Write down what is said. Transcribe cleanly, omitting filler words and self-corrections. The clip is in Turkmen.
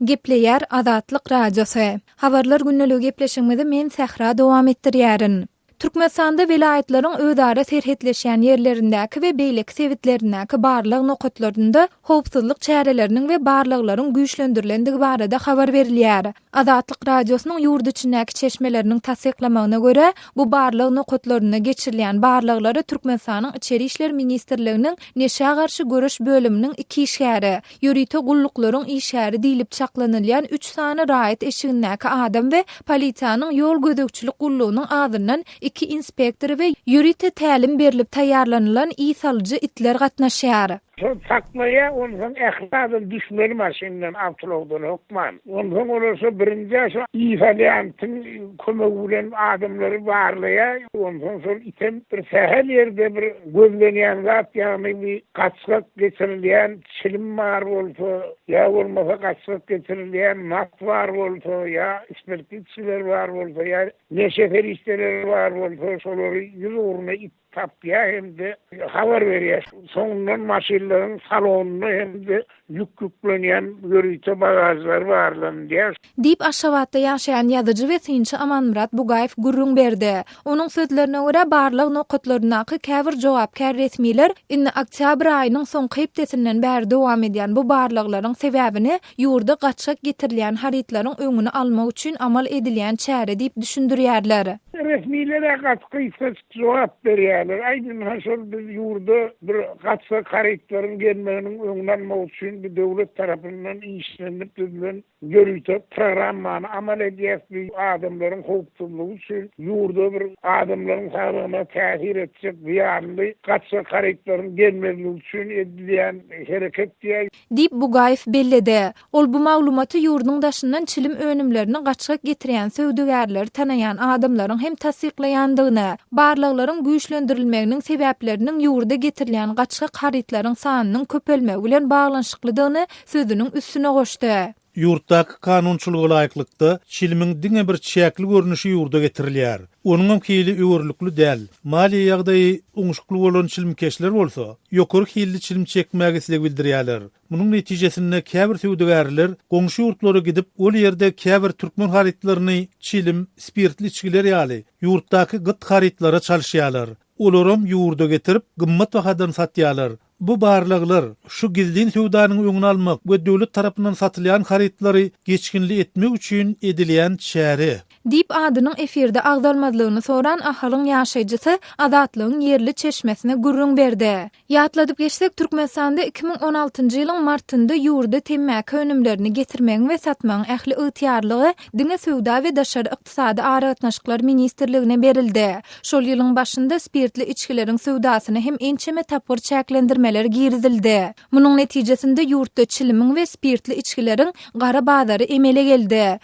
Gepleýär Azatlyk Radiosy. Habarlar gündeligi gepleşigimizi men Sähra dowam etdirýärin. Türkmenistanda welaýatlaryň özara serhetleşýän ýerlerindäki we beýleki sebitlerindäki barlag nokatlarynda howpsuzlyk çäreleriniň we barlaglaryň güýçlendirilendigi barada habar berilýär. Azatlyk Radiosynyň ýurt içindäki çeşmeleriniň tassyklamagyna görä, bu barlag nokatlarynda geçirilýän barlaglara Türkmenistanyň Içeri işler ministrliginiň Neşä garşy göreş bölüminiň iki işgäri, Ýörite gulluklaryň işgäri diýlip çaklanylýan üç sany raýat eşigindäki adam we polisiýanyň ýol gözegçilik gullugynyň azyndan iki inspektory we ýörite tälim berlip taýýarlanylan ys alyjy itler gatnaşýar. Şol saklaýar, onsoň ähli adam düşmeli maşyndan, awtoulagdan hökman. Onsoň olar şo birinjä şo ys alýan itiň kömegi bilen adamlary barlaýar. Onsoň şol item bir sähel ýerde bir gözlenýän zat, ýagny bir gaçgak geçirilýän çilim bar bolsa, ýa bolmasa gaçgak getirilýän nas bar bolsa, ýa spirtli içgiler bar bolsa, ýa neşe serişdeleri bar bolsa, şolary ýüz ugruna it tapýar hem-de habar berýär. Soňundan maşynlaryň salonynda hem-de ýük ýüklenýän ýörite bagažlar barlanylýar. Diýip, Aşgabatda ýaşaýan ýazyjy we synçy Amanmyrat Bugaýew gürrüň berdi. Onuň sözlerine görä, barlag nokatlaryndaky käbir jogapkär resmiler indi oktýabr aýynyň soňky hepdesinden bäri dowam edýän bu barlaglaryň sebäbini ýurda gaçgak getirilýän harytlaryň öňüni almak üçin amal edilýän çäre diýip düşündirýärler. Resmiler-ä gaty gysgajyk jogap berýärler. Aýdym-ha şol biz ýurda bir gaçgak harytlaryň gelmeginiň öňüni almak üçin bu döwlet tarapyndan işlenilip düzülen Ýörite programmany amal edýäs, bu adamlaryň howpsuzlygy üçin ýurda bir adamlaryň saglygyna täsir etjek zyýanly gaçak harytlaryň gelmezligi üçin edilýän hereket diýýär. Diýip, Bugaýew belledi. Ol bu maglumaty ýurduň daşyndan çilim önümlerini gaçgak getirýän söwdagärleri tanaýan adamlaryň hem tassyklaýandygyny, barlaglaryň güýçlendirilmeginiň sebäpleriniň ýurda getirilýän gaçgak harytlaryň sanynyň köpelmegi bilen baglanyşyklydygyny sözüniň üstüne goşdy. Ýurtdaky kanunçylyga laýyklykda, çilimiň diňe bir çäkli görnüşi ýurda getirilýär. Onuňam hili öwerlikli däl. Maliýe ýagdaýy oňşukly bolan çilimkeşler bolsa, ýokary hilli çilim çekmäge isleg bildirýärler. Munuň netijesinde käbir söwdagärler goňşy ýurtlara gidip, ol ýerde käbir türkmen harytlaryny çilim, spirtli içgiler ýaly, ýurtdaky gyt harytlara çalyşýarlar. Olaram ýurda getirip, gymmat bahadan satýarlar. Bu barlaglar, şu gizlin söwdanyň öňüni almak we döwlet tarapyndan satylýan harytlary geçginli etmek üçin edilýän çäre. Diýip, adynyň efirde agzalmazlygyny soran Ahalyň ýaşaýjysy Azatlygyň ýerli çeşmesine gürrüň berdi. Ýatladyp geçsek, Türkmenistanda 2016-njy ýylyň martynda ýurda temmäki önümlerini getirmegiň we satmagyň ähli ygtyýarlygy diňe Söwda we daşary ykdysady aragatnaşyklar ministrligine berildi. Şol ýylyň başynda spirtli içgileriň söwdasyna hem ençeme tapgyr çäklendirmeler girizildi. Munuň netijesinde ýurtda çilimiň we spirtli içgileriň gara bazary emele geldi.